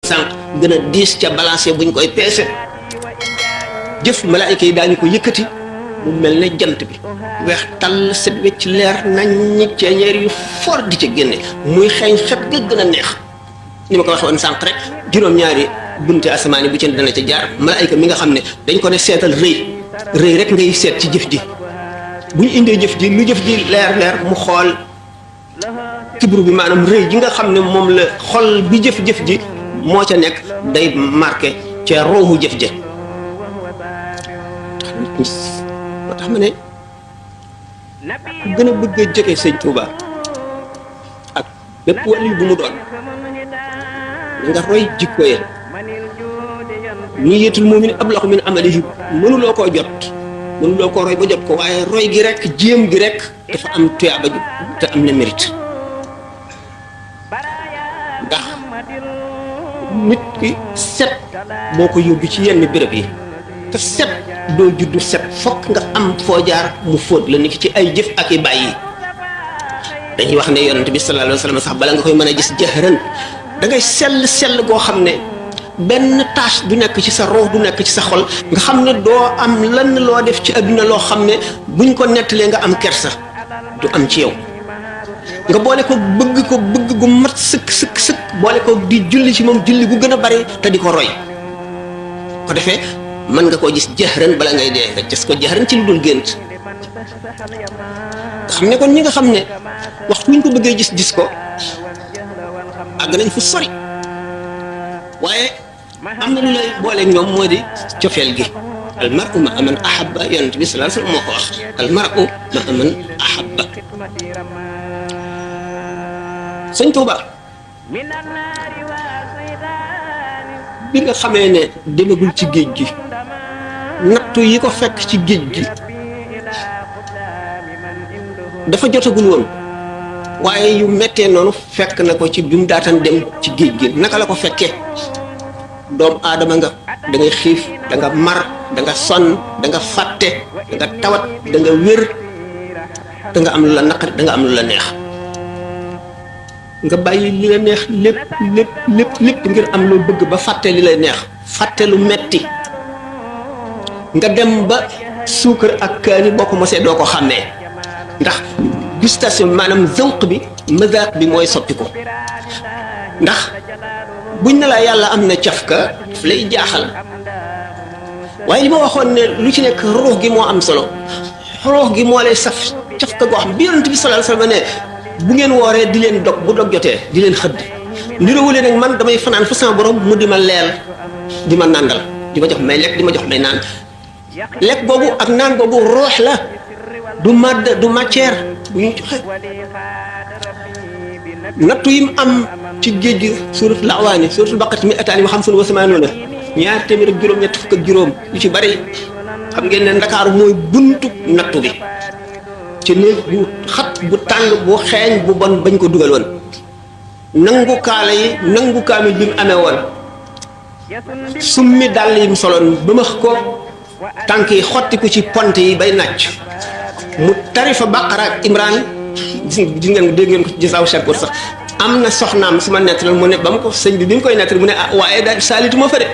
sànq gën a diis ca balancé buñ koy peese jëf malaayika yi daañu ko yëkkati mu mel ne jant bi weex tàll set wecc leer nañ ñi ceeñeer yu fort di ca génne muy xeeñ xet ga gën a neex ni ma ko waxee woon sànq rek juróom-ñaari bunte asamaan yi bu ci dana ca jaar malaayika mi nga xam ne dañ ko ne seetal rëy rek ngay seet ci jëf ji bu ñu indee jëf ji lu jëf ji leer mu xool kibru bi maanaam rëy ji nga xam ne moom la xol bi jëf-jëf ji moo ca nekk day marqué ca roohu jëf ja moo tax ma ne ku gën a bëgg a jege sëñ Touba ak bépp wàllu bu mu doon nga roy jikko ya niyatul mu'min ablahu min amalihi mënuloo koo jot mënuloo koo roy ba jot ko waaye roy gi rek jéem gi rek dafa am tuyaaba ju te am na mérite ndax nit ki set moo ko yóbbu ci yenn béréb yi te set doo juddu set fokk nga am foo jaar mu fóot la nit ki ci ay jëf ak i bàyyi dañuy wax ne yonent bi sallallahu alayhi wa sallam sax bala nga koy mën a gis jahran da ngay sell goo xam ne benn tâche du nekk ci sa ruux du nekk ci sa xol nga xam ne doo am lan loo def ci adduna loo xam ne buñ ko nettalee nga am kersa du am ci yow nga boole ko bëgg gu mat sëkk boole ko di julli ci moom julli gu gën a bari te di ko roy ko defee mën nga koo gis jahran bala ngay dee nga gis ko jahran ci lu dul gént nga xam ne kon ñi nga xam ne waxtu wuñ ko bëggee gis ko àgg nañ fu sori waaye am na lu lay boole ñoom moo di cofeel gi al mar'u ma aman ahabba yonent bi sallallahu alayhi wasallam moo ko wax al mar'u ma aman ahabba sëñ Touba bi nga xamee ne demagul ci géej gi nattu yi ko fekk ci géej gi dafa jotagul woon waaye yu mettee noonu fekk na ko ci bi mu daataan dem ci géej gi naka la ko fekkee doomu aadama nga da ngay xiif da nga mar da nga sonn da nga fàtte da nga tawat da nga wér da nga am lu la naqari da nga am lu la neex nga bàyyi li la neex lépp ngir am loo bëgg ba fàtte li lay neex fàtte lu metti nga dem ba suukar ak kaani boo ko mosee doo ko xàmmee ndax gustation maanaam zawq bi mazaq bi mooy soppi ko ndax buñ ne la yàlla am na cafka daf lay jaaxal waaye li ma waxoon ne lu ci nekk ruux gi moo am solo ruux gi moo lay saf cafka goo xam bi yonent bi sallallahu alayhi wasallam ne bu ngeen wooree di leen dog bu dog jotee di leen xëdd niroowulee nag man damay fanaan fa sama borom mu di ma leel di ma nàndal di ma jox may lekk di ma jox may naan lekk boobu ak naan boobu ruux la du madd du matière bu ñu joxe nattu yi mu am ci géej gi suuratul La'waani suuratul Baqara mi ataani wa xamsun wa samaanuuna ñaar téeméer ak juróom-ñett fukk ak juróom yu ci bari xam ngeen ne Ndakaaru mooy buntu nattu bi ci néeg bu xat bu tàng bu xeeñ bu bon bañ ko dugal woon nangu kaala yi nangu kaamil bi mu amee woon summi dàll yi mu soloon ba max ko tànk yi xotti ko ci pont yi bay nàcc mu tari fa Baqara ak Imraan gis ngeen dégg ngeen ko ci Jazaaw Shakur sax am na soxnaam sama nettali mu ne ba mu ko sëñ bi mu koy nettali mu ne ah waaye daal saalitu ma fa de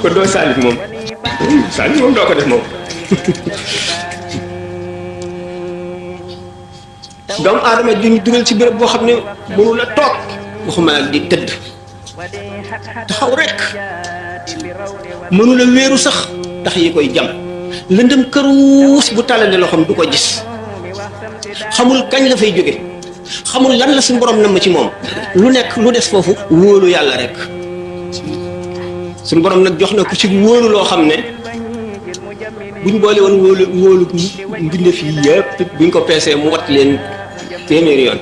ko doo saalit moom doo ko def moom doomu aadama di ñu dugal ci béréb boo xam ne mënu la toog waxuma la di tëdd taxaw rek mënu la wéeru sax tax yi koy jam lëndëm këruus bu tàllale loxoom du ko gis xamul kañ la fay jóge xamul lan la suñu borom namm ci moom lu nekk lu des foofu wóolu yàlla rek suñu borom nag jox na ko ci wóolu loo xam ne buñ boole woon wóolu mbindeef yi yëpp buñ ko peesee mu wat leen téeméeri yoon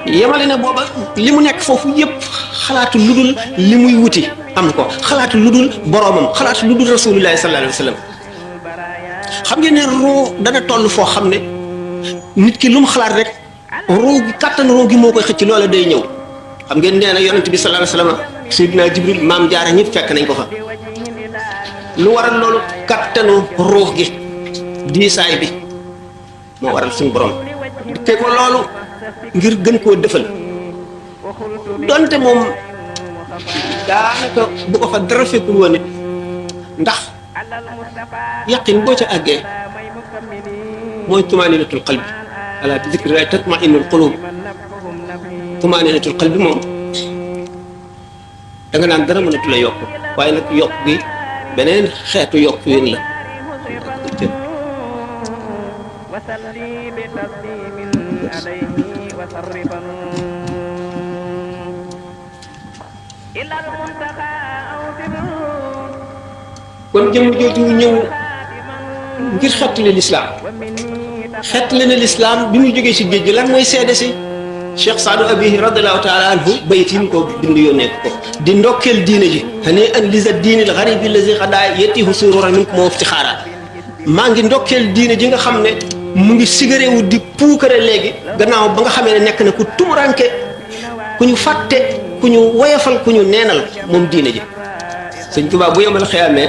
yemale na booba li mu nekk foofu yëpp xalaatu lu dul li muy wuti am ko xalaatu lu dul boroomam xalaatu lu dul rasulullahi sallallahu alayhi wa sallam xam ngeen ne ruu dana toll foo xam ne nit ki lu mu xalaat rek ruu gi kàttan ruu gi moo koy xëcc loola day ñëw xam ngeen nee na yonent bi sallallahu alayhi wa sallam Seydina Jibril maam Jaara ñëpp fekk nañ ko fa lu waral loolu kattanu ruux gi diisaay bi moo waral suñu borom dikkee ko loolu ngir gën koo defal donte moom daanaka bu ko fa dara fekkul woon it ndax yaqin boo ca àggee mooy tumaaninatul qalbi ala bi zikrillahi tatma'innul qulub tumaaninatul qalbi moom da nga naan dara mënatu la yokk waaye nag yokk gi beneen xeetu yokk wéen la kon jëmm jooju ñëw ngir xettali lislaam xettali na lislaam bi mu jógee ci géej gi lan mooy seede si Cheikh Saadu Abihi radiallahu taala anhu bayit yi mu ko bind yónnee ko di ndokkeel diine ji xane an lisa diinil xaribi lazi xadaa yettihu surura min ko moo fi xaaraat maa ngi ndokkeel diine ji nga xam ne mu ngi sigarewu di puukare léegi gannaaw ba nga xamee ne nekk na ku tumuranke ku ñu fàtte ku ñu woyafal ku ñu neenal moom diine ji Sëñ Tuubaa bu yemal xiyaamee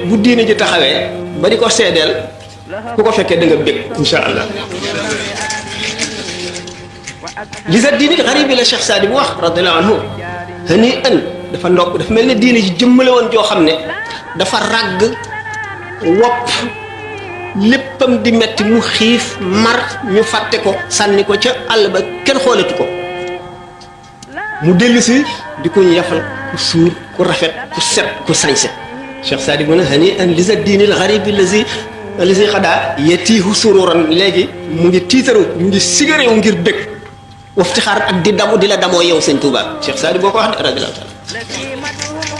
bu diine ji taxawee ba di ko seedeel ku ko fekkee da nga bég insha allah lisa diini xaribi la Cheikh Saadi bu wax radiallahu anhu hani an dafa ndokk dafa mel ne diine ji jëmmale woon joo xam ne dafa ràgg wopp léppam di metti mu xiif mar ñu fàtte ko sànni ko ca àll ba kenn xoolatu ko mu dellu si di ko ñu yafal ku suur ku rafet ku set ku sañse Cheikh Saadi mu ne hani an lisa diinil xaribi lazi xadaa yetiihu sururan léegi mu ngi tiitaru mu ngi sigarewu ngir bëgg waftixaar ak di damu di la damoo yow Sëñ Tuubaa Cheikh Saadi boo ko wax de radiyallaahu taala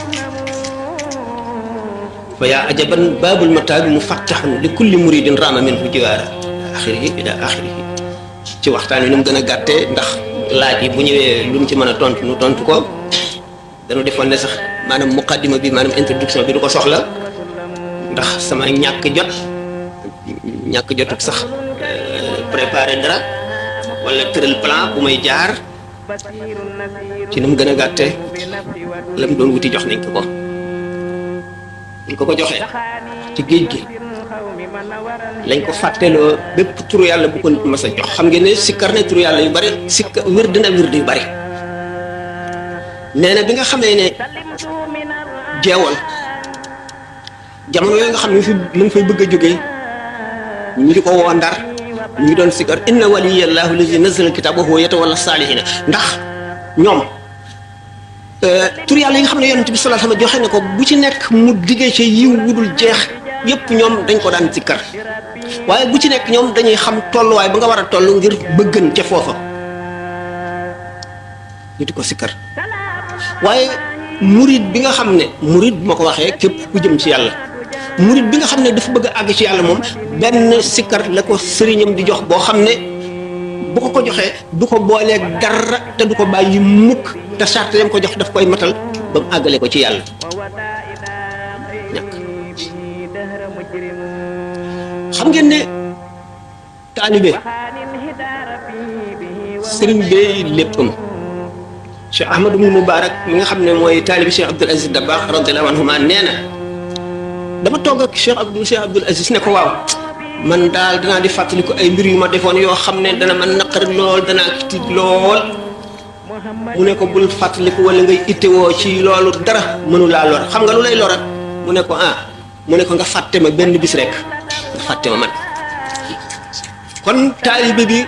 fa yaa ajaban baabul mataabi mufattaxun li kulli muridin raama minhu jiwaara axirihi ila axirihi ci waxtaan wi ni mu gën a gàttee ndax laaj yi bu ñëwee luñ ci mën a tontu nu tontu ko dañu defoon ne sax maanaam muqaddima bi maanaam introduction bi du ko soxla ndax sama ñàkk jotut sax préparer dara wala tëral plan bu may jaar ci ni mu gën a gàttee la mu doon wuti jox nañ ko ñu ko joxee ci géej gi lañ ko fàtteloo bépp turu yàlla bu ko nit mas a jox xam ngeen ne sikkar ne turu yàlla yu bari sikkar wird na wird yu bari nee na bi nga xamee ne jeewal jamono yooyu nga xam ne fi mu ngi fay bëgg a jógee ñu di ko woo Ndar ñu ngi doon sikkar inna waliyallahu lazi nazzala alkitab wa huwa yatawalla salihina ndax ñoom tur yàlla yi nga xam ne yonent bi sallallahu alayhi wasallam joxe na ko bu ci nekk mu diggee ci yiw wudul jeex yépp ñoom dañ ko daan sikkar waaye bu ci nekk ñoom dañuy xam tolluwaay ba nga war a toll ngir bëggan ca foofa ñu di ko sikkar waaye murid bi nga xam ne murid bu ma ko waxee képp ku jëm ci yàlla murid bi nga xam ne dafa bëgg a àgg ci yàlla moom benn sikkar la ko sëriñam di jox boo xam ne bu ko joxee du ko booleeg dara te du ko bàyyi mukk te charte yam ko jox daf koy matal ba mu àggale ko ci yàlla ñàkk xam ngeen ne taalibe sëriñ bee léppam Cheikh Ahmadou Moubarak mi nga xam ne mooy taalibe Cheikh Abdoul Aziz Dabakh radiyallahu anhuma nee na dama toog ak Cheikh Abdoul Aziz ne ko waaw man daal danaa di fàttali ko ay mbir yu ma defoon yoo xam ne dana ma naqari lool danaa tiit lool mu ne ko bul fàttaliku wala ngay ittewoo ci loolu dara mënu laa lor xam nga lu lay lora mu ne ko mu ne ko nga fàtte ma benn bis rek nga fàtte ma man kon taalibe bi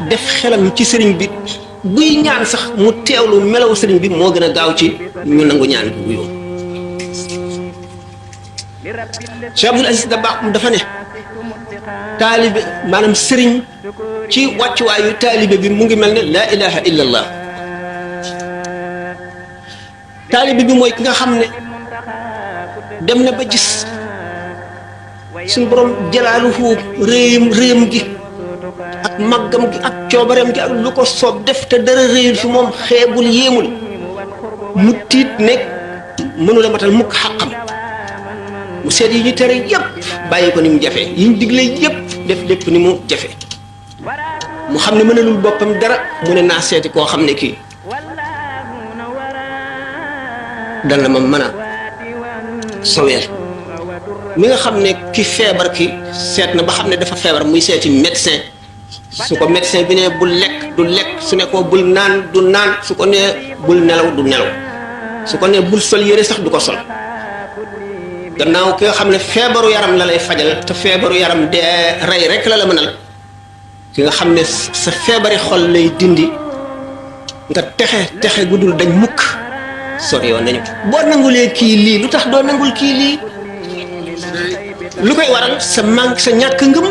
def xelam ci sëriñ bi buy ñaan sax mu teewlu melaw sëriñ bi moo gën a gaaw ci ñu nangu ñaan bi bu yow Cheikh Abdoul Aziz Dabakh dafa ne taalibe maanaam sëriñ ci wàccuwaayu taalibe bi mu ngi mel ne laa ilaha illallah taalibe bi mooy ki nga xam ne dem na ba gis suñu borom jalaaluhu réyam gi ak màggam gi ak coobareem gi ak lu ko soob def te dara réyul fi moom xeebul yéemul mu tiit ne mënula matal mukk xàqam mu seet yi ñu tere yépp bàyyi ko ni mu jafe yi ñu digle yépp def lépp ni mu jafe mu xam ne mënalul boppam dara mu ne naa seeti koo xam ne kii dana ma mën a soweel mi nga xam ne ki feebar ki seet na ba xam ne dafa feebar muy seeti médecin su ko médecin bi ne bul lekk du lekk, su ne ko bul naan du naan, su ko nee bul nelaw du nelaw, su ko nee bul sol yére sax du ko sol. gannaaw ki nga xam ne feebaru yaram la lay fajal te feebaru yaram dee rey rek la mënal, ki nga xam ne sa feebari xol lay dindi nga texe gudul dañ mukk sori yoon nañu. boo nangulee kii lii lu tax doo nangul kii lii? lu koy waral sa manque, sa ñàkk ngëm,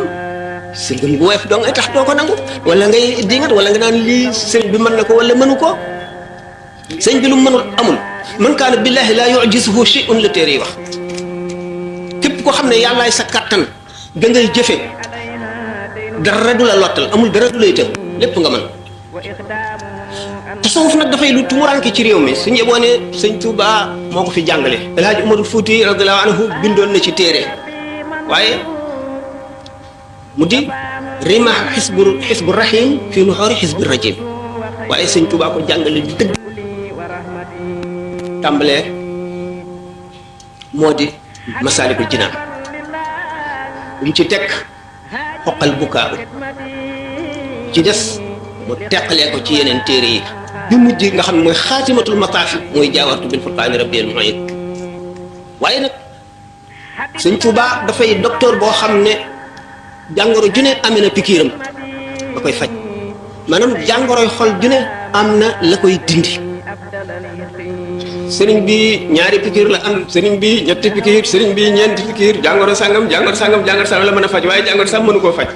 sa ngëm gu woyof doo ngay tax doo ko nangu, wala ngay dingat, wala nga naan lii sëñ bi mën na ko wala mënu ko. sëñ bi lu mënul amul. man kaana billahi laa yu'jizuhu shay'un la téere yi wax. képp koo xam ne yàllaay sa kàttan da ngay jëfe dara du la lottal, amul dara du lay të lépp nga mën. tasawuf nag dafay lu tumuranke ci réew mi. suñu yeboo ne sëñ Touba moo ko fi jàngale. El Hadj Umarul Fuuti radiyallahu anhu bindoon na ci téere, waaye mu di rima xisbu rahim fii nuxoori xisbu rajim, waaye sëñ Touba ko jàngale di dëgg. tàmbalee moo di masaalikul jinaan, bu mu ci teg xoqal bukaabu, ci des mu teqalee ko ci yeneen téere yi. bi mujj nga xam ne mooy xaatimatul mataafi mooy jaawartu bil furqaani rabbil mu'id. waaye nag sëñ Tuuba dafay docteur boo xam ne jàngoro ju ne amee na pikiiram da koy faj, maanaam jàngoroy xol ju ne am na la koy dindi. sëriñ bi ñaari pikiir la am, sëriñ bi ñetti pikiir, sëriñ bi ñeenti pikiir, jàngoro sangam la mën a faj, waaye jàngoro sax mënu koo faj.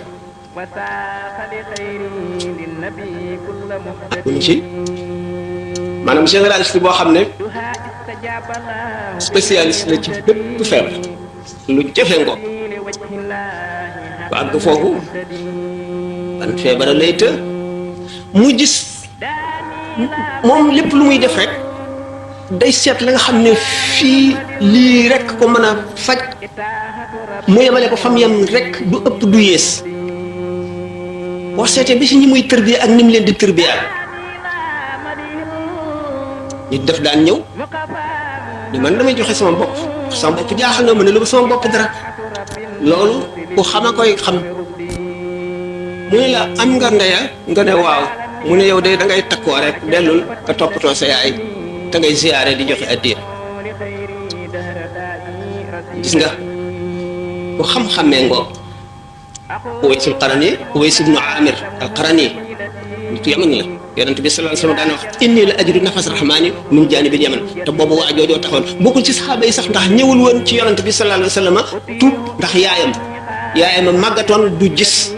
akuñ ci maanaam généraliste boo xam ne spécialiste la ci bépp feebar, lu jafe ngo ba àgg foofu ban feebar lay të mu gis moom lépp lu muy def rek day seet la nga xam ne fii lii rek ko mën a faj mu yemale ko fam yem rek, du ëpp du yées. boo seetee bi si ñi muy tërbiya ak ni mu leen di tërbiya, nit def daan ñëw ni man damay joxe sama bopp jaaxal na ma ne lu ba sama bopp dara. loolu ku xam a koy xam. mu ne la am nga ndeya nga ne waaw, mu ne yow de da ngay takkoo rek dellul nga toppatoo sa yaay te ngay ziyaare di joxe addiya. gis nga ku xam-xamee ngoo Uways al-Qarani, Uways ibnu Amir al-Qarani nitu Yaman la. yonent bi sallallahu alayhi wa sallam daan wax inni la ajidu nafas rahmaani min jaanibil Yaman, te boobu waa joojoo taxoon bokkul ci saxaaba yi sax, ndax ñëwul woon ci yonent bi sallallahu alayhi wa sallam tuub, ndax yaayam a màggatoon du gis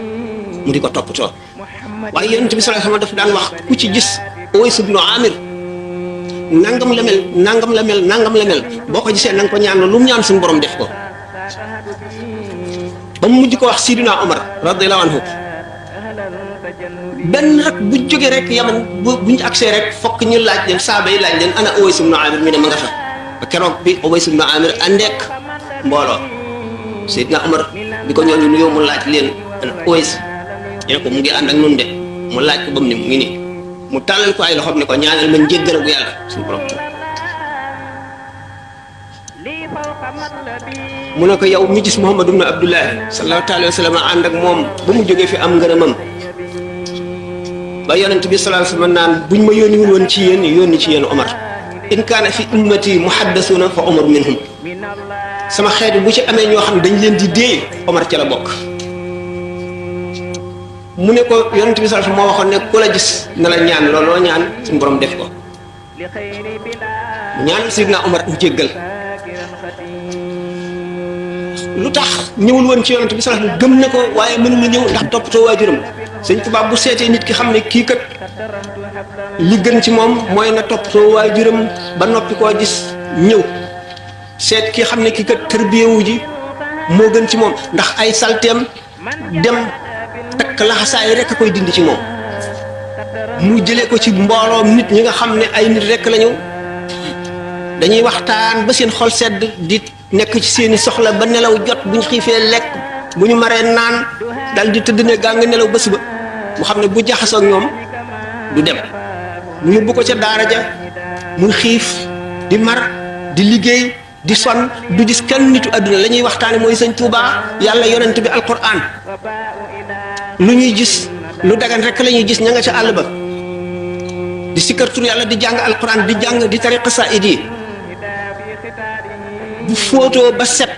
mu di ko toppatoo. waaye yonent bi sallallahu alayhi wa sallam daf daan wax ku ci gis Uways ibnu Amir nangam la mel boo ko gisee na nga ko ñaan lu mu ñaan suñu borom def ko. ba mu mujj ko wax Sidina Omar radiyallahu anhu, benn rek bu jógee rek Yaman bu ñu agsee rek fokk ñu laaj leen, saaba yi laaj leen ana Uways ibnu Amir, mi ne ma nga fa. ba keroog bi Uways ibnu Amir àndeek mbooloo, Sidina Omar bi ko ñooñu nuyoo mu laaj leen ana Uways, ñu ne ko mu ngi ànd ak nun de, mu laaj ko ba mu ne mu ngi nii, mu tàllal ko ay loxoom ne ko ñaanal ma njéggal bu yàlla suñu borom. mu ne ko yow mi gis Muhammad ibn Abdullahi sallallahu alayhi wa sallam ànd ak moom ba mu jógee fi am ngërëmam, ba yonent bi sallallahu alayhi wa sallam naan buñ ma yónniwul woon ci yéen yónni ci yéen Omar, in kaana fi ummati muhaddasuna fa Omar minhum. sama xeet bu ci amee ñoo xam ne dañ leen di déey, Omar ca la bokk. mu ne ko yonent bi sallallahu alayhi wa sallam moo waxoon ne ku la gis na la ñaan looloo ñaan suñu borom def ko. mu ñaan Sidna Omar mu jéggal. lu tax ñëwul woon ci yonent bi sallallahu alayhi wasallam, gëm na ko waaye mënul ñëw ndax toppatoo waajuram. Sëñ Tuubaa bu seetee nit ki xam ne kii kat li gën ci moom mooy na toppatoo waajuram ba noppi koo gis ñëw, seet ki xam ne kii kat tërbiyewu ji moo gën ci moom, ndax ay salteem dem takk laxasaay rek a koy dindi ci moom. mu jëlee ko ci mbooloo nit ñi nga xam ne ay nit rek lañu, dañuy waxtaan ba seen xol sedd, di nekk ci seeni soxla ba nelaw jot, bu ñu xiifee lekk, bu ñu maree naan, dal di tëdd ne gaa nga nelaw ba suba. mu xam ne bu jaxasoo ak ñoom du dem, mu yóbbu ko ca daara ja, muy xiif di mar di liggéey di sonn, du gis kenn nitu àdduna. la ñuy waxtaane mooy sëñ Tuubaa, yàlla yonent bi alquran. lu ñuy gis lu dagan rek la ñuy gis ña nga ca àll ba di sikkar tur yàlla di jàng alquran di jàng di tari xasaayid yi bu fóotoo ba set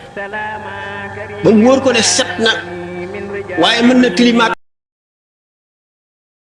ba mu wóor ko ne set na waaye mën na tilimaat